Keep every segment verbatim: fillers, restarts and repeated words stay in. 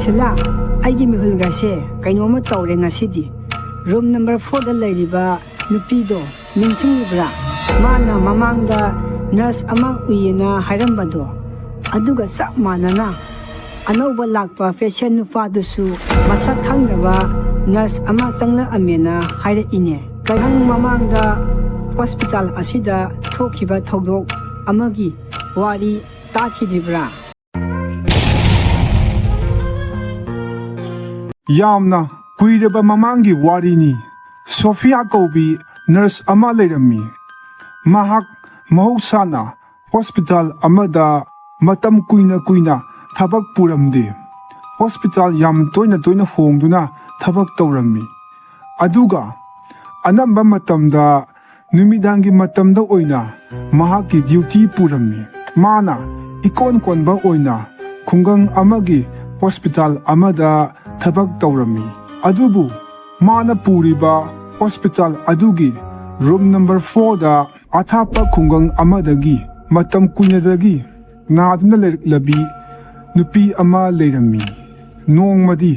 ꯁꯤꯂꯥ, ꯑꯩꯒꯤ ꯃꯤꯍꯨꯜꯒꯁꯦ ꯀꯩꯅꯣꯝꯃ ꯇꯧꯔꯦ ꯉꯁꯤꯗꯤ꯫ ꯔꯨꯝ ꯅꯝꯕꯔ ꯐꯣꯔꯗ ꯂꯩꯔꯤꯕ ꯅꯨꯄꯤꯗꯣ ꯅꯤꯡꯁꯤꯡꯂꯤꯕ꯭ꯔꯥ? ꯃꯥꯅ ꯃꯃꯥꯡꯗ ꯅꯔꯁ ꯑꯃ ꯎꯏꯌꯦꯅ ꯍꯥꯏꯔꯝꯕꯗꯣ, ꯑꯗꯨꯒ ꯆꯞ ꯃꯥꯟꯅꯅ ꯑꯅꯧꯕ ꯂꯥꯛꯄ ꯄꯦꯁꯦꯟ ꯅꯨꯄꯥꯗꯨꯁꯨ ꯃꯁꯛ ꯈꯪꯗꯕ ꯅꯔꯁ ꯑꯃ ꯆꯪꯂꯛꯑꯝꯃꯦꯅ ꯍꯥꯏꯔꯛꯏꯅꯦ꯫ ꯅꯪ ꯃꯃꯥꯡꯗ ꯍꯣꯁꯄꯤꯇꯥꯜ ꯑꯁꯤꯗ ꯊꯣꯛꯈꯤꯕ ꯊꯧꯗꯣꯛ ꯑꯃꯒꯤ ꯋꯥꯔꯤ ꯇꯥꯈꯤꯗ꯭ꯔꯤꯕ꯭ꯔꯥ? ꯌꯥꯝꯅ ꯀꯨꯏꯔꯕ ꯃꯃꯥꯡꯒꯤ ꯋꯥꯔꯤꯅꯤ꯫ ꯁꯣꯐꯤꯌꯥ ꯀꯧꯕꯤ ꯅꯔꯁ ꯑꯃ ꯂꯩꯔꯝꯃꯤ꯫ ꯃꯍꯥꯛ ꯃꯍꯧꯁꯥꯅ ꯍꯣꯁꯄꯤꯇꯥꯜ ꯑꯃꯗ ꯃꯇꯝ ꯀꯨꯏꯅ ꯀꯨꯏꯅ ꯊꯕꯛ ꯄꯨꯔꯝꯗꯦ꯫ ꯍꯣꯁꯄꯤꯇꯥꯜ ꯌꯥꯝ ꯇꯣꯏꯅ ꯇꯣꯏꯅ ꯍꯣꯡꯗꯨꯅ ꯊꯕꯛ ꯇꯧꯔꯝꯃꯤ꯫ ꯑꯗꯨꯒ ꯑꯅꯝꯕ ꯃꯇꯝꯗ ꯅꯨꯃꯤꯗꯥꯡꯒꯤ ꯃꯇꯝꯗ ꯑꯣꯏꯅ ꯃꯍꯥꯛꯀꯤ ꯗ꯭ꯌꯨꯇꯤ ꯄꯨꯔꯝꯃꯤ꯫ ꯃꯥꯅ ꯏꯀꯣꯟ ꯀꯣꯟꯕ ꯑꯣꯏꯅ ꯈꯨꯡꯒꯪ ꯑꯃꯒꯤ ꯍꯣꯁꯄꯤꯇꯥꯜ ꯑꯃꯗ ꯊꯕꯛ ꯇꯧꯔꯝꯃꯤ꯫ ꯑꯗꯨꯕꯨ ꯃꯥꯅ ꯄꯨꯔꯤꯕ ꯍꯣꯁꯄꯤꯇꯥꯜ ꯑꯗꯨꯒꯤ ꯔꯨꯝ ꯅꯝꯕꯔ ꯐꯣꯔꯗ ꯑꯊꯥꯞꯄ ꯈꯨꯡꯒꯪ ꯑꯃꯗꯒꯤ ꯃꯇꯝ ꯀꯨꯏꯅꯗꯒꯤ ꯅꯥꯗꯨꯅ ꯂꯩꯔꯛꯂꯕꯤ ꯅꯨꯄꯤ ꯑꯃ ꯂꯩꯔꯝꯃꯤ꯫ ꯅꯣꯡꯃꯗꯤ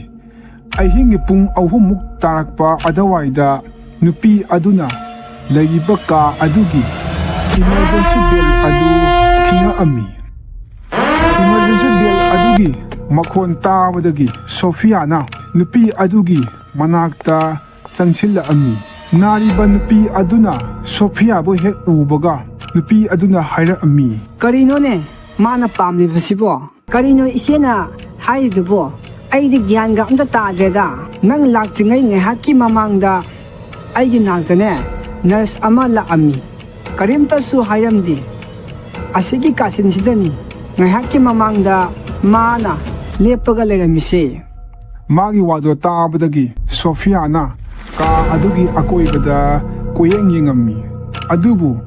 ꯑꯍꯤꯡꯒꯤ ꯄꯨꯡ ꯑꯍꯨꯝꯃꯨꯛ ꯇꯥꯔꯛꯄ ꯑꯗꯨꯋꯥꯏꯗ ꯅꯨꯄꯤ ꯑꯗꯨꯅ ꯂꯩꯔꯤꯕ ꯀꯥ ꯑꯗꯨꯒꯤ ꯏꯃꯔꯖꯦꯟꯁꯤ ꯕꯦꯜ ꯑꯗꯨ ꯈꯤꯡꯉꯛꯑꯝꯃꯤ꯫ ꯏꯃꯔꯖꯦꯟꯁꯤ ꯕꯦꯜ ꯑꯗꯨꯒꯤ ꯃꯈꯣꯟ ꯇꯥꯕꯗꯒꯤ ꯁꯣꯐꯤꯌꯥꯅ ꯅꯨꯄꯤ ꯑꯗꯨꯒꯤ ꯃꯅꯥꯛꯇ ꯆꯪꯁꯤꯜꯂꯛꯑꯝꯃꯤ꯫ ꯅꯥꯔꯤꯕ ꯅꯨꯄꯤ ꯑꯗꯨꯅ ꯁꯣꯐꯤꯌꯥꯕꯨ ꯍꯦꯛ ꯎꯕꯒ ꯅꯨꯄꯤ ꯑꯗꯨꯅ ꯍꯥꯏꯔꯛꯑꯝꯃꯤ꯫ ꯀꯔꯤꯅꯣꯅꯦ ꯃꯥꯅ ꯄꯥꯝꯂꯤꯕꯁꯤꯕꯣ? ꯀꯔꯤꯅꯣ ꯏꯆꯦꯅ ꯍꯥꯏꯔꯤꯗꯨꯕꯣ? ꯑꯩꯗꯤ ꯒ꯭ꯌꯥꯟꯒ ꯑꯝꯇ ꯇꯥꯗ꯭ꯔꯦꯗ꯫ ꯅꯪ ꯂꯥꯛꯇ꯭ꯔꯤꯉꯩ ꯉꯥꯏꯍꯥꯛꯀꯤ ꯃꯃꯥꯡꯗ ꯑꯩꯒꯤ ꯅꯥꯛꯇꯅꯦ ꯅꯔꯁ ꯑꯃ ꯂꯥꯛꯑꯝꯃꯤ꯫ ꯀꯔꯤꯝꯇꯁꯨ ꯍꯥꯏꯔꯝꯗꯦ꯫ ꯑꯁꯤꯒꯤ ꯀꯥꯆꯤꯟꯁꯤꯗꯅꯤ ꯉꯥꯏꯍꯥꯛꯀꯤ ꯃꯃꯥꯡꯗ ꯃꯥꯅ ꯂꯦꯞꯄꯒ ꯂꯩꯔꯝꯃꯤꯁꯦ꯫ ꯃꯥꯒꯤ ꯋꯥꯗꯣ ꯇꯥꯕꯗꯒꯤ ꯁꯣꯐꯤꯌꯥꯅ ꯀꯥ ꯑꯗꯨꯒꯤ ꯑꯀꯣꯏꯕꯗ ꯀꯣꯏꯌꯦꯡ ꯌꯦꯡꯉꯝꯃꯤ꯫ ꯑꯗꯨꯕꯨ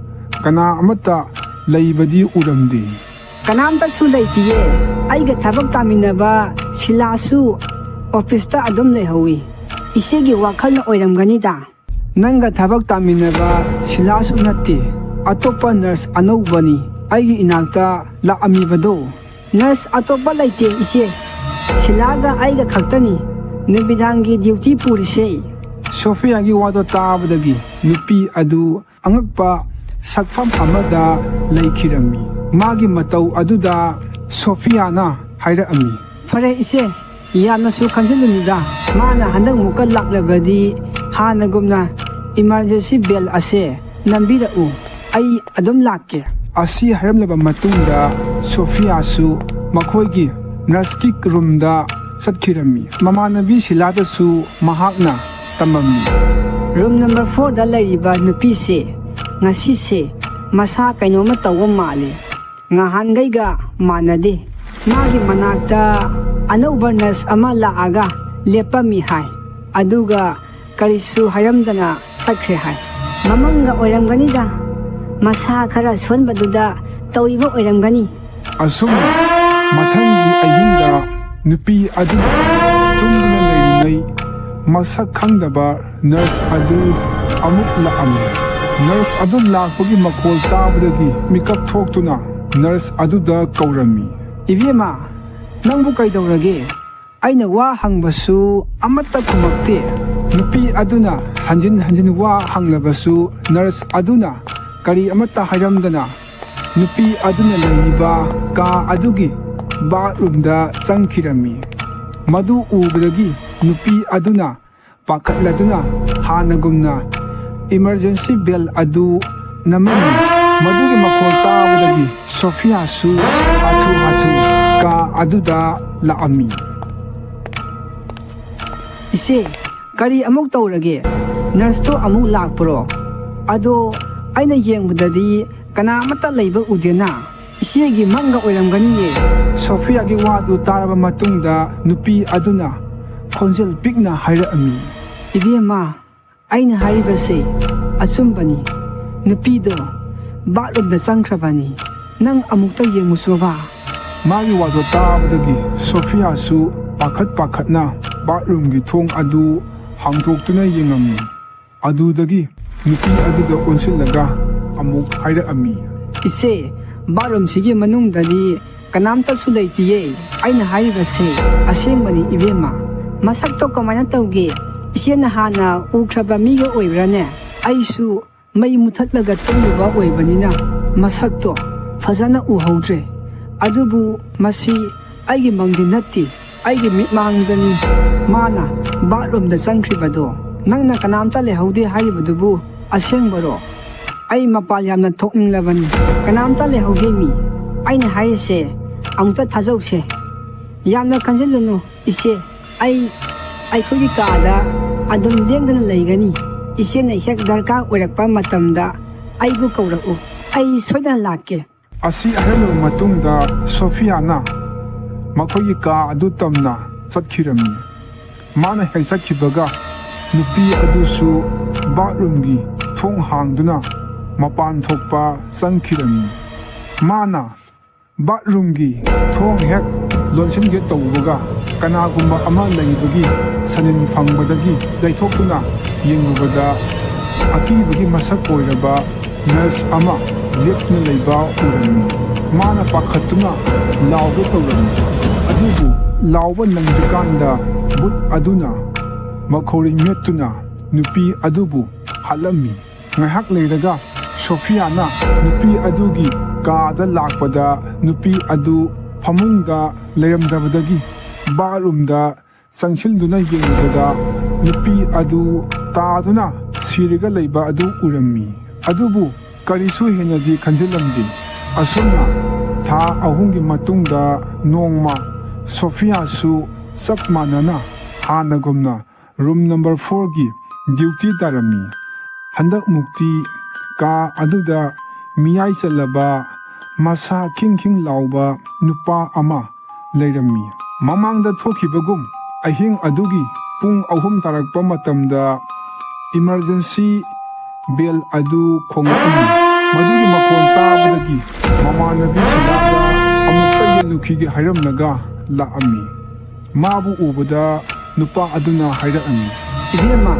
ꯀꯅꯥ ꯑꯃꯠꯇ ꯂꯩꯕꯗꯤ ꯎꯔꯝꯗꯦ꯫ ꯀꯅꯥꯝꯇꯁꯨ ꯂꯩꯇꯤꯌꯦ꯫ ꯑꯩꯒ ꯊꯕꯛ ꯇꯥꯃꯤꯟꯅꯕ ꯁꯤꯂꯥꯁꯨ ꯑꯣꯐꯤꯁꯇ ꯑꯗꯨꯝ ꯂꯩꯍꯧꯋꯤ꯫ ꯏꯆꯦꯒꯤ ꯋꯥꯈꯜꯅ ꯑꯣꯏꯔꯝꯒꯅꯤꯗ꯫ ꯅꯪꯒ ꯊꯕꯛ ꯇꯥꯃꯤꯟꯅꯕ ꯁꯤꯂꯥꯁꯨ ꯅꯠꯇꯦ꯫ ꯑꯇꯣꯞꯄ ꯅꯔꯁ ꯑꯅꯧꯕꯅꯤ ꯑꯩꯒꯤ ꯏꯅꯥꯛꯇ ꯂꯥꯛꯑꯝꯃꯤꯕꯗꯣ꯫ ꯅꯔꯁ ꯑꯇꯣꯞꯄ ꯂꯩꯇꯦ ꯏꯆꯦ꯫ ꯁꯤꯂꯥꯒ ꯑꯩꯒ ꯈꯛꯇꯅꯤ ꯅꯨꯃꯤꯗꯥꯡꯒꯤ ꯗ꯭ꯌꯨꯇꯤ ꯄꯨꯔꯤꯁꯦ꯫ ꯁꯣꯐꯤꯌꯥꯒꯤ ꯋꯥꯗꯣ ꯇꯥꯕꯗꯒꯤ ꯅꯨꯄꯤ ꯑꯗꯨ ꯑꯉꯛꯄ ꯁꯛꯐꯝ ꯑꯃꯗ ꯂꯩꯈꯤꯔꯝꯃꯤ꯫ ꯃꯥꯒꯤ ꯃꯇꯧ ꯑꯗꯨꯗ ꯁꯣꯐꯤꯌꯥꯅ ꯍꯥꯏꯔꯛꯑꯝꯃꯤ꯫ ꯐꯔꯦ ꯏꯆꯦ, ꯌꯥꯝꯅꯁꯨ ꯈꯟꯖꯤꯜꯂꯨꯅꯨꯗ꯫ ꯃꯥꯅ ꯍꯟꯗꯛꯃꯨꯛꯀ ꯂꯥꯛꯂꯕꯗꯤ ꯍꯥꯟꯅꯒꯨꯝꯅ ꯏꯃꯥꯔꯖꯦꯟꯁꯤ ꯕꯦꯜ ꯑꯁꯦ ꯅꯝꯕꯤꯔꯛꯎ꯫ ꯑꯩ ꯑꯗꯨꯝ ꯂꯥꯛꯀꯦ꯫ ꯑꯁꯤ ꯍꯥꯏꯔꯝꯂꯕ ꯃꯇꯨꯡꯗ ꯁꯣꯐꯤꯌꯥꯁꯨ ꯃꯈꯣꯏꯒꯤ ꯅꯔꯁꯀꯤ ꯔꯨꯝꯗ ꯆꯠꯈꯤꯔꯝꯃꯤ꯫ ꯃꯃꯥꯟꯅꯕꯤ ꯁꯤꯂꯥꯗꯁꯨ ꯃꯍꯥꯛꯅ ꯇꯝꯃꯝꯃꯤ꯫ ꯔꯨꯝ ꯅꯝꯕꯔ ꯐꯣꯔꯗ ꯂꯩꯔꯤꯕ ꯅꯨꯄꯤꯁꯦ ꯉꯁꯤꯁꯦ ꯃꯁꯥ ꯀꯩꯅꯣꯝꯃ ꯇꯧꯕ ꯃꯥꯜꯂꯤ꯫ ꯉꯍꯥꯟꯈꯩꯒ ꯃꯥꯟꯅꯗꯦ꯫ ꯃꯥꯒꯤ ꯃꯅꯥꯛꯇ ꯑꯅꯧꯕ ꯅꯔꯁ ꯑꯃ ꯂꯥꯛꯑꯒ ꯂꯦꯞꯄꯝꯃꯤ ꯍꯥꯏ꯫ ꯑꯗꯨꯒ ꯀꯔꯤꯁꯨ ꯍꯥꯏꯔꯝꯗꯅ ꯆꯠꯈ꯭ꯔꯦ ꯍꯥꯏ꯫ ꯃꯃꯪꯒ ꯑꯣꯏꯔꯝꯒꯅꯤꯗ꯫ ꯃꯁꯥ ꯈꯔ ꯁꯣꯟꯕꯗꯨꯗ ꯇꯧꯔꯤꯕ ꯑꯣꯏꯔꯝꯒꯅꯤ꯫ ꯑꯁꯨꯝꯅ ꯃꯊꯪꯒꯤ ꯑꯍꯤꯡꯗ ꯅꯨꯄꯤ ꯑꯗꯨ ꯇꯨꯝꯗꯨꯅ ꯂꯩꯔꯤꯉꯩ ꯃꯁꯛ ꯈꯪꯗꯕ ꯅꯔꯁ ꯑꯗꯨ ꯑꯃꯨꯛ ꯂꯥꯛꯑꯝꯃꯤ꯫ ꯅꯔꯁ ꯑꯗꯨ ꯂꯥꯛꯄꯒꯤ ꯃꯈꯣꯜ ꯇꯥꯕꯗꯒꯤ ꯃꯤꯀꯞ ꯊꯣꯛꯇꯨꯅ ꯅꯔꯁ ꯑꯗꯨꯗ ꯀꯧꯔꯝꯃꯤ꯫ ꯏꯕꯦꯝꯃ, ꯅꯪꯕꯨ ꯀꯩꯗꯧꯔꯒꯦ? ꯑꯩꯅ ꯋꯥ ꯍꯪꯕꯁꯨ ꯑꯃꯠꯇ ꯈꯨꯝꯃꯛꯇꯦ꯫ ꯅꯨꯄꯤ ꯑꯗꯨꯅ ꯍꯟꯖꯤꯟ ꯍꯟꯖꯤꯟ ꯋꯥ ꯍꯪꯂꯕꯁꯨ ꯅꯔꯁ ꯑꯗꯨꯅ ꯀꯔꯤ ꯑꯃꯠꯇ ꯍꯥꯏꯔꯝꯗꯅ ꯅꯨꯄꯤ ꯑꯗꯨꯅ ꯂꯩꯔꯤꯕ ꯀꯥ ꯑꯗꯨꯒꯤ ꯕꯥꯠꯔꯨꯝꯗ ꯆꯪꯈꯤꯔꯝꯃꯤ꯫ ꯃꯗꯨ ꯎꯕꯗꯒꯤ ꯅꯨꯄꯤ ꯑꯗꯨꯅ ꯄꯥꯈꯠꯂꯗꯨꯅ ꯍꯥꯟꯅꯒꯨꯝꯅ ꯏꯃꯔꯖꯦꯟꯁꯤ ꯕꯦꯜ ꯑꯗꯨ ꯅꯝꯃꯝꯃꯤ꯫ ꯃꯗꯨꯒꯤ ꯃꯈꯣꯜ ꯇꯥꯕꯗꯒꯤ ꯁꯣꯐꯤꯌꯥꯁꯨ ꯍꯥꯊꯨ ꯍꯥꯊꯨ ꯀꯥ ꯑꯗꯨꯗ ꯂꯥꯛꯑꯝꯃꯤ꯫ ꯏꯆꯦ, ꯀꯔꯤ ꯑꯃꯨꯛ ꯇꯧꯔꯒꯦ? ꯅꯔꯁꯇꯣ ꯑꯃꯨꯛ ꯂꯥꯛꯄ꯭ꯔꯣ? ꯑꯗꯣ ꯑꯩꯅ ꯌꯦꯡꯕꯗꯗꯤ ꯀꯅꯥ ꯑꯃꯠꯇ ꯂꯩꯕ ꯎꯗꯦꯅ꯫ ꯏꯆꯦꯒꯤ ꯃꯪꯒ ꯑꯣꯏꯔꯝꯒꯅꯤꯌꯦ꯫ ꯁꯣꯐꯤꯌꯥꯒꯤ ꯋꯥꯗꯨ ꯇꯥꯔꯕ ꯃꯇꯨꯡꯗ ꯅꯨꯄꯤ ꯑꯗꯨꯅ ꯈꯣꯟꯖꯦꯜ ꯄꯤꯛꯅ ꯍꯥꯏꯔꯛꯑꯝꯃꯤ꯫ ꯏꯕꯦꯝꯃ, ꯑꯩꯅ ꯍꯥꯏꯔꯤꯕꯁꯦ ꯑꯆꯨꯝꯕꯅꯤ꯫ ꯅꯨꯄꯤꯗꯣ ꯕꯥꯠꯔꯨꯝꯗ ꯆꯪꯈ꯭ꯔꯕꯅꯤ꯫ ꯅꯪ ꯑꯃꯨꯛꯇ ꯌꯦꯡꯉꯨꯆꯣꯕ꯫ ꯃꯥꯒꯤ ꯋꯥꯗꯣ ꯇꯥꯕꯗꯒꯤ ꯁꯣꯐꯤꯌꯥꯁꯨ ꯄꯥꯈꯠ ꯄꯥꯈꯠꯅ ꯕꯥꯠꯔꯨꯝꯒꯤ ꯊꯣꯡ ꯑꯗꯨ ꯍꯥꯡꯗꯣꯛꯇꯨꯅ ꯌꯦꯡꯉꯝꯃꯤ꯫ ꯑꯗꯨꯗꯒꯤ ꯅꯨꯄꯤ ꯑꯗꯨꯗ ꯑꯣꯟꯁꯤꯜꯂꯒ ꯑꯃꯨꯛ ꯍꯥꯏꯔꯛꯑꯝꯃꯤ꯫ ꯏꯆꯦ, ꯕꯥꯠꯔꯨꯝꯁꯤꯒꯤ ꯃꯅꯨꯡꯗꯗꯤ "ꯀꯅꯥꯝꯇꯁꯨ ꯂꯩꯇꯤꯌꯦ꯫ ꯑꯩꯅ ꯍꯥꯏꯔꯤꯕꯁꯦ ꯑꯁꯦꯡꯕꯅꯤ ꯏꯕꯦꯝꯃ꯫ ꯃꯁꯛꯇꯣ ꯀꯃꯥꯏꯅ ꯇꯧꯒꯦ? ꯏꯆꯦꯅ ꯍꯥꯟꯅ ꯎꯈ꯭ꯔꯕ ꯃꯤꯒ ꯑꯣꯏꯕ꯭ꯔꯥꯅꯦ? ꯑꯩꯁꯨ ꯃꯩ ꯃꯨꯊꯠꯂꯒ ꯇꯨꯝꯂꯨꯕ ꯑꯣꯏꯕꯅꯤꯅ ꯃꯁꯛꯇꯣ ꯐꯖꯅ ꯎꯍꯧꯗ꯭ꯔꯦ꯫ ꯑꯗꯨꯕꯨ ꯃꯁꯤ ꯑꯩꯒꯤ ꯃꯪꯗꯤ ꯅꯠꯇꯦ, ꯑꯩꯒꯤ ꯃꯤꯠꯃꯥꯡꯗꯅꯤ ꯃꯥꯅ ꯕꯥꯠꯔꯨꯝꯗ ꯆꯪꯈ꯭ꯔꯤꯕꯗꯣ꯫ ꯅꯪꯅ ꯀꯅꯥꯝꯇ ꯂꯩꯍꯧꯗꯦ ꯍꯥꯏꯔꯤꯕꯗꯨꯕꯨ ꯑꯁꯦꯡꯕꯔꯣ? ꯑꯩ ꯃꯄꯥꯟ ꯌꯥꯝꯅ ꯊꯣꯛꯅꯤꯡꯂꯕꯅꯤ꯫ ꯀꯅꯥꯝꯇ ꯂꯩꯍꯧꯗꯦ ꯃꯤ꯫ ꯑꯩꯅ ꯍꯥꯏꯔꯤꯁꯦ ꯑꯃꯨꯛꯇ ꯊꯥꯖꯧꯁꯦ꯫ ꯌꯥꯝꯅ ꯈꯟꯖꯤꯜꯂꯨꯅꯨ ꯏꯆꯦ꯫ ꯑꯩ ꯑꯩꯈꯣꯏꯒꯤ ꯀꯥꯗ ꯑꯗꯨꯝ ꯂꯦꯡꯗꯅ ꯂꯩꯒꯅꯤ꯫ ꯏꯆꯦꯅ ꯍꯦꯛ ꯗꯔꯀꯥꯔ ꯑꯣꯏꯔꯛꯄ ꯃꯇꯝꯗ ꯑꯩꯕꯨ ꯀꯧꯔꯛꯎ꯫ ꯑꯩ ꯁꯣꯏꯗꯅ ꯂꯥꯛꯀꯦ꯫" ꯑꯁꯤ ꯍꯥꯏꯔꯝꯂꯕ ꯃꯇꯨꯡꯗ ꯁꯣꯐꯤꯌꯥꯅ ꯃꯈꯣꯏꯒꯤ ꯀꯥ ꯑꯗꯨ ꯇꯝꯅ ꯆꯠꯈꯤꯔꯝꯃꯤ꯫ ꯃꯥꯅ ꯍꯦꯛ ꯆꯠꯈꯤꯕꯒ ꯅꯨꯄꯤ ꯑꯗꯨꯁꯨ ꯕꯥꯠꯔꯨꯝꯒꯤ ꯊꯣꯡ ꯍꯥꯡꯗꯨꯅ ꯃꯄꯥꯟ ꯊꯣꯛꯄ ꯆꯪꯈꯤꯔꯝꯃꯤ꯫ ꯃꯥꯅ ꯕꯥꯠꯔꯨꯝꯒꯤ ꯊꯣꯡ ꯍꯦꯛ ꯂꯣꯟꯁꯤꯟꯒꯦ ꯇꯧꯕꯒ ꯀꯅꯥꯒꯨꯝꯕ ꯑꯃ ꯂꯩꯕꯒꯤ ꯁꯅꯤꯟ ꯐꯪꯕꯗꯒꯤ ꯂꯩꯊꯣꯛꯇꯨꯅ ꯌꯦꯡꯂꯨꯕꯗ ꯑꯀꯤꯕꯒꯤ ꯃꯁꯛ ꯑꯣꯏꯔꯕ ꯅꯔꯁ ꯑꯃ ꯂꯦꯞꯇꯨꯅ ꯂꯩꯕ ꯎꯔꯝꯃꯤ꯫ ꯃꯥꯅ ꯄꯥꯈꯠꯇꯨꯅ ꯂꯥꯎꯒꯦ ꯇꯧꯔꯝꯃꯤ꯫ ꯑꯗꯨꯕꯨ ꯂꯥꯎꯕ ꯅꯪꯗ꯭ꯔꯤꯀꯥꯟꯗ ꯚꯨꯠ ꯑꯗꯨꯅ ꯃꯈꯧꯔꯤ ꯃꯦꯠꯇꯨꯅ ꯅꯨꯄꯤ ꯑꯗꯨꯕꯨ ꯍꯥꯠꯂꯝꯃꯤ꯫ ꯉꯥꯏꯍꯥꯛ ꯂꯩꯔꯒ ꯁꯣꯐꯤꯌꯥꯅ ꯅꯨꯄꯤ ꯑꯗꯨꯒꯤ ꯀꯥꯗ ꯂꯥꯛꯄꯗ ꯅꯨꯄꯤ ꯑꯗꯨ ꯐꯃꯨꯡꯗ ꯂꯩꯔꯝꯗꯕꯗꯒꯤ ꯕꯥꯠꯔꯨꯝꯗ ꯆꯪꯁꯤꯟꯗꯨꯅ ꯌꯦꯡꯂꯨꯕꯗ ꯅꯨꯄꯤ ꯑꯗꯨ ꯇꯥꯗꯨꯅ ꯁꯤꯔꯒ ꯂꯩꯕ ꯑꯗꯨ ꯎꯔꯝꯃꯤ꯫ ꯑꯗꯨꯕꯨ ꯀꯔꯤꯁꯨ ꯍꯦꯟꯅꯗꯤ ꯈꯟꯖꯤꯜꯂꯝꯗꯦ꯫ ꯑꯁꯨꯝꯅ ꯊꯥ ꯑꯍꯨꯝꯒꯤ ꯃꯇꯨꯡꯗ ꯅꯣꯡꯃ ꯁꯣꯐꯤꯌꯥꯁꯨ ꯆꯞ ꯃꯥꯟꯅꯅ ꯍꯥꯟꯅꯒꯨꯝꯅ ꯔꯨꯝ ꯅꯝꯕꯔ ꯐꯣꯔꯒꯤ ꯗ꯭ꯌꯨꯇꯤ ꯇꯥꯔꯝꯃꯤ꯫ ꯍꯟꯗꯛꯃꯨꯛꯇꯤ ꯀꯥ ꯑꯗꯨꯗ ꯃꯤꯌꯥꯏ ꯆꯜꯂꯕ, ꯃꯁꯥ ꯈꯤꯡ ꯈꯤꯡ ꯂꯥꯎꯕ ꯅꯨꯄꯥ ꯑꯃ ꯂꯩꯔꯝꯃꯤ꯫ ꯃꯃꯥꯡꯗ ꯊꯣꯛꯈꯤꯕꯒꯨꯝ ꯑꯍꯤꯡ ꯑꯗꯨꯒꯤ ꯄꯨꯡ ꯑꯍꯨꯝ ꯇꯥꯔꯛꯄ ꯃꯇꯝꯗ ꯏꯃꯔꯖꯦꯟꯁꯤ ꯕꯦꯜ ꯑꯗꯨ ꯈꯣꯡꯂꯛꯑꯝꯃꯤ꯫ ꯃꯗꯨꯒꯤ ꯃꯈꯣꯟ ꯇꯥꯕꯗꯒꯤ ꯃꯃꯥꯟꯅꯕꯤ ꯁꯤꯂꯥꯗ ꯑꯃꯨꯛꯇ ꯌꯦꯡꯂꯨꯈꯤꯒꯦ ꯍꯥꯏꯔꯝꯂꯒ ꯂꯥꯛꯑꯝꯃꯤ꯫ ꯃꯥꯕꯨ ꯎꯕꯗ ꯅꯨꯄꯥ ꯑꯗꯨꯅ ꯍꯥꯏꯔꯛꯑꯝꯃꯤ꯫ "ꯏꯕꯦꯝꯃ,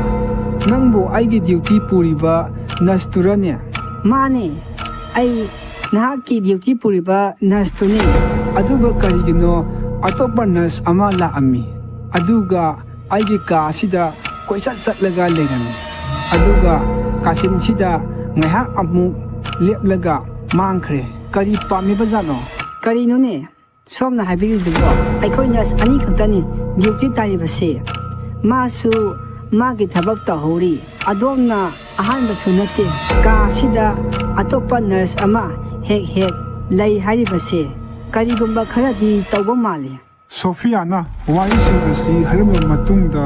ꯅꯪꯕꯨ ꯑꯩꯒꯤ ꯗ꯭ꯌꯨꯇꯤ ꯄꯨꯔꯤꯕ ꯅꯔꯁꯇꯨꯔꯅꯦ?" "ꯃꯥꯅꯦ, ꯑꯩ ꯅꯍꯥꯛꯀꯤ ꯗ꯭ꯌꯨꯇꯤ ꯄꯨꯔꯤꯕ ꯅꯔꯁꯇꯨꯅꯤ꯫ ꯑꯗꯨꯒ ꯀꯔꯤꯒꯤꯅꯣ ꯑꯇꯣꯞꯄ ꯅꯔꯁ ꯑꯃ ꯂꯥꯛꯑꯝꯃꯤ, ꯑꯗꯨꯒ ꯑꯩꯒꯤ ꯀꯥ ꯑꯁꯤꯗ ꯀꯣꯏꯆꯠ ꯆꯠꯂꯒ ꯂꯩꯔꯝꯃꯤ, ꯑꯗꯨꯒ ꯀꯥꯆꯤꯟꯁꯤꯗ ꯉꯥꯏꯍꯥꯛ ꯑꯃꯨꯛ ꯂꯦꯞꯂꯒ ꯃꯥꯡꯈ꯭ꯔꯦ꯫ ꯀꯔꯤ ꯄꯥꯝꯃꯤꯕꯖꯥꯠꯅꯣ? ꯀꯔꯤꯅꯣꯅꯦ ꯁꯣꯝꯅ ꯍꯥꯏꯕꯤꯔꯤꯗꯨꯕꯣ? ꯑꯩꯈꯣꯏ ꯅꯔꯁ ꯑꯅꯤ ꯈꯛꯇꯅꯤ ꯗ꯭ꯌꯨꯇꯤ ꯇꯥꯔꯤꯕꯁꯦ꯫ ꯃꯥꯁꯨ ꯃꯥꯒꯤ ꯊꯕꯛ ꯇꯧꯍꯧꯔꯤ꯫ ꯑꯗꯣꯝꯅ ꯑꯍꯥꯟꯕꯁꯨ ꯅꯠꯇꯦ ꯀꯥ ꯑꯁꯤꯗ ꯑꯇꯣꯞꯄ ꯅꯔꯁ ꯑꯃ ꯍꯦꯛ ꯍꯦꯛ ꯂꯩ ꯍꯥꯏꯔꯤꯕꯁꯦ꯫ ꯀꯔꯤꯒꯨꯝꯕ ꯈꯔꯗꯤ ꯇꯧꯕ ꯃꯥꯜꯂꯤ꯫ ꯁꯣꯐꯤꯌꯥꯅ ꯋꯥꯍꯩꯁꯤꯡ ꯑꯁꯤ ꯍꯥꯏꯔꯝꯂꯕ ꯃꯇꯨꯡꯗ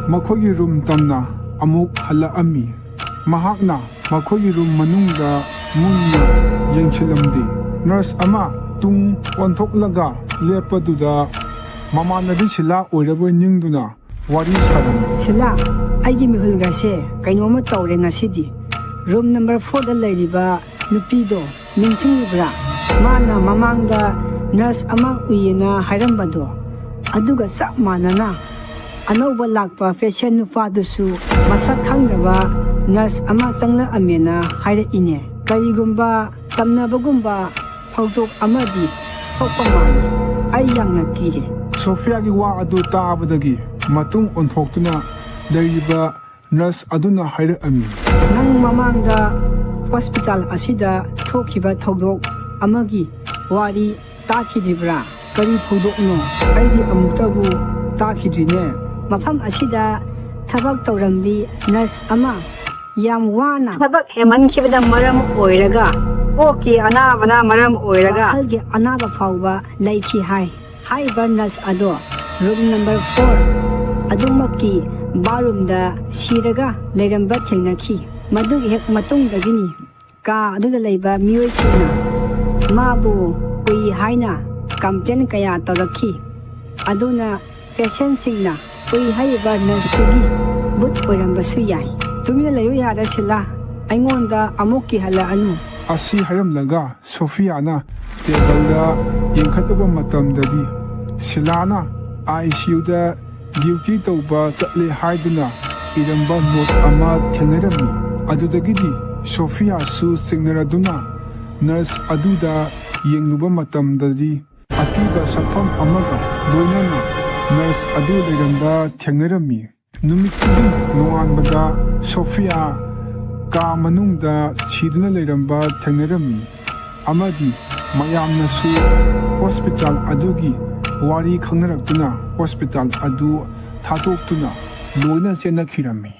ꯃꯈꯣꯏꯒꯤ ꯔꯨꯝ ꯇꯝꯅ ꯑꯃꯨꯛ ꯍꯜꯂꯛꯑꯝꯃꯤ꯫ ꯃꯍꯥꯛꯅ ꯃꯈꯣꯏꯒꯤ ꯔꯨꯝ ꯃꯅꯨꯡꯗ ꯃꯨꯟꯅ ꯌꯦꯡꯁꯤꯜꯂꯝꯗꯦ꯫ ꯅꯔꯁ ꯑꯃ ꯇꯨꯡ ꯑꯣꯟꯊꯣꯛꯂꯒ ꯂꯦꯞꯄꯗꯨꯗ ꯃꯃꯥꯟꯅꯕꯤ ꯁꯤꯂꯥ ꯑꯣꯏꯔꯕꯣꯏ ꯅꯤꯡꯗꯨꯅ ꯋꯥꯔꯤ ꯁꯥꯔꯝꯃꯤ꯫ ꯁꯤꯂꯥ, ꯑꯩꯒꯤ ꯃꯤꯍꯨꯜꯒꯁꯦ ꯀꯩꯅꯣꯝꯃ ꯇꯧꯔꯦ ꯉꯁꯤꯗꯤ꯫ ꯔꯨꯝ ꯅꯝꯕꯔ ꯐꯣꯔꯗ ꯂꯩꯔꯤꯕ ꯅꯨꯄꯤꯗꯣ ꯅꯤꯡꯁꯤꯡꯂꯤꯕ꯭ꯔꯥ? ꯃꯥꯅ ꯃꯃꯥꯡꯗ ꯅꯔꯁ ꯑꯃ ꯎꯏꯌꯦꯅ ꯍꯥꯏꯔꯝꯕꯗꯣ, ꯑꯗꯨꯒ ꯆꯞ ꯃꯥꯟꯅꯅ ꯑꯅꯧꯕ ꯂꯥꯛꯄ ꯄꯦꯁꯦꯟ ꯅꯨꯄꯥꯗꯨꯁꯨ ꯃꯁꯛ ꯈꯪꯗꯕ ꯅꯔꯁ ꯑꯃ ꯆꯪꯂꯛꯑꯝꯃꯦꯅ ꯍꯥꯏꯔꯛꯏꯅꯦ꯫ ꯀꯔꯤꯒꯨꯝꯕ ꯇꯝꯅꯕꯒꯨꯝꯕ ꯊꯧꯗꯣꯛ ꯑꯃꯗꯤ ꯊꯣꯛꯄ ꯃꯥꯜꯂꯤ꯫ ꯑꯩ ꯌꯥꯝꯅ ꯀꯤꯔꯦ꯫ ꯁꯣꯐꯤꯌꯥꯒꯤ ꯋꯥ ꯑꯗꯨ ꯇꯥꯕꯗꯒꯤ ꯃꯇꯨꯡ ꯑꯣꯟꯊꯣꯛꯇꯨꯅ ꯂꯩꯔꯤꯕ ꯅꯔꯁ ꯑꯗꯨꯅ ꯍꯥꯏꯔꯛꯑꯝꯃꯤ꯫ ꯅꯪ ꯃꯃꯥꯡꯗ ꯍꯣꯁꯄꯤꯇꯥꯜ ꯑꯁꯤꯗ ꯊꯣꯛꯈꯤꯕ ꯊꯧꯗꯣꯛ ꯑꯃꯒꯤ ꯋꯥꯔꯤ ꯇꯥꯈꯤꯗ꯭ꯔꯤꯕ꯭ꯔꯥ? ꯀꯔꯤ ꯊꯧꯗꯣꯛꯅꯣ? ꯑꯩꯗꯤ ꯑꯃꯨꯛꯇꯕꯨ ꯇꯥꯈꯤꯗ꯭ꯔꯤꯅꯦ꯫ ꯃꯐꯝ ꯑꯁꯤꯗ ꯊꯕꯛ ꯇꯧꯔꯝꯕꯤ ꯅꯔꯁ ꯑꯃ ꯌꯥꯝ ꯋꯥꯅ ꯊꯕꯛ ꯍꯦꯟꯃꯟꯈꯤꯕꯅ ꯃꯔꯝ ꯑꯣꯏꯔꯒ, ꯀꯣꯛꯀꯤ ꯑꯅꯥꯕꯅ ꯃꯔꯝ ꯑꯣꯏꯔꯒ ꯋꯥꯈꯜꯒꯤ ꯑꯅꯥꯕ ꯐꯥꯎꯕ ꯂꯩꯈꯤ ꯍꯥꯏ꯫ ꯍꯥꯏꯔꯤꯕ ꯅꯔꯁ ꯑꯗꯣ ꯔꯨꯝ ꯅꯝꯕꯔ ꯐꯣꯔ ꯑꯗꯨꯃꯛꯀꯤ ꯕꯥꯠꯔꯨꯝꯗ ꯁꯤꯔꯒ ꯂꯩꯔꯝꯕ ꯊꯦꯡꯅꯈꯤ꯫ ꯃꯗꯨꯒꯤ ꯍꯦꯛ ꯃꯇꯨꯡꯗꯒꯤꯅꯤ ꯀꯥ ꯑꯗꯨꯗ ꯂꯩꯕ ꯃꯤꯑꯣꯏꯁꯤꯡꯅ ꯃꯥꯕꯨ ꯎꯏ ꯍꯥꯏꯅ ꯀꯝꯄ꯭ꯂꯦꯟ ꯀꯌꯥ ꯇꯧꯔꯛꯈꯤ꯫ ꯑꯗꯨꯅ ꯄꯦꯁꯦꯟꯁꯤꯡꯅ ꯎꯏ ꯍꯥꯏꯔꯤꯕ ꯅꯔꯁꯇꯨꯒꯤ ꯕꯨꯠ ꯑꯣꯏꯔꯝꯕꯁꯨ ꯌꯥꯏ꯫ ꯇꯨꯃꯤꯟꯅ ꯂꯩꯌꯨ ꯌꯥꯔꯦ ꯁꯤꯂꯥ, ꯑꯩꯉꯣꯟꯗ ꯑꯃꯨꯛ ꯀꯤꯍꯜꯂꯛꯑꯅꯨ꯫ ꯑꯁꯤ ꯍꯥꯏꯔꯝꯂꯒ ꯁꯣꯐꯤꯌꯥꯅ ꯇꯦꯕꯜꯗ ꯌꯦꯡꯈꯠꯂꯨꯕ ꯃꯇꯝꯗꯗꯤ ꯁꯤꯂꯥꯅ ꯑꯥꯏ ꯁꯤ ꯌꯨꯗ ꯗ꯭ꯌꯨꯇꯤ ꯇꯧꯕ ꯆꯠꯂꯦ ꯍꯥꯏꯗꯨꯅ ꯏꯔꯝꯕ ꯅꯣꯠ ꯑꯃ ꯊꯦꯡꯅꯔꯝꯃꯤ꯫ ꯑꯗꯨꯗꯒꯤꯗꯤ ꯁꯣꯐꯤꯌꯥꯁꯨ ꯆꯤꯡꯅꯔꯗꯨꯅ ꯅꯔꯁ ꯑꯗꯨꯗ ꯌꯦꯡꯂꯨꯕ ꯃꯇꯝꯗꯗꯤ, ꯑꯀꯤꯕ ꯁꯛꯐꯝ ꯑꯃꯒ ꯂꯣꯏꯅꯅ ꯅꯔꯁ ꯑꯗꯨ ꯂꯩꯔꯝꯕ ꯊꯦꯡꯅꯔꯝꯃꯤ꯫ ꯅꯨꯃꯤꯠꯇꯨꯒꯤ ꯅꯣꯡꯉꯥꯟꯕꯗ ꯁꯣꯐꯤꯌꯥ ꯀꯥ ꯃꯅꯨꯡꯗ ꯁꯤꯗꯨꯅ ꯂꯩꯔꯝꯕ ꯊꯦꯡꯅꯔꯝꯃꯤ, ꯑꯃꯗꯤ ꯃꯌꯥꯝꯅꯁꯨ ꯍꯣꯁꯄꯤꯇꯥꯜ ꯑꯗꯨꯒꯤ ꯋꯥꯔꯤ ꯈꯪꯅꯔꯛꯇꯨꯅ ꯍꯣꯁꯄꯤꯇꯥꯜ ꯑꯗꯨ ꯊꯥꯗꯣꯛꯇꯨꯅ ꯂꯣꯏꯅ ꯆꯦꯟꯅꯈꯤꯔꯝꯃꯤ꯫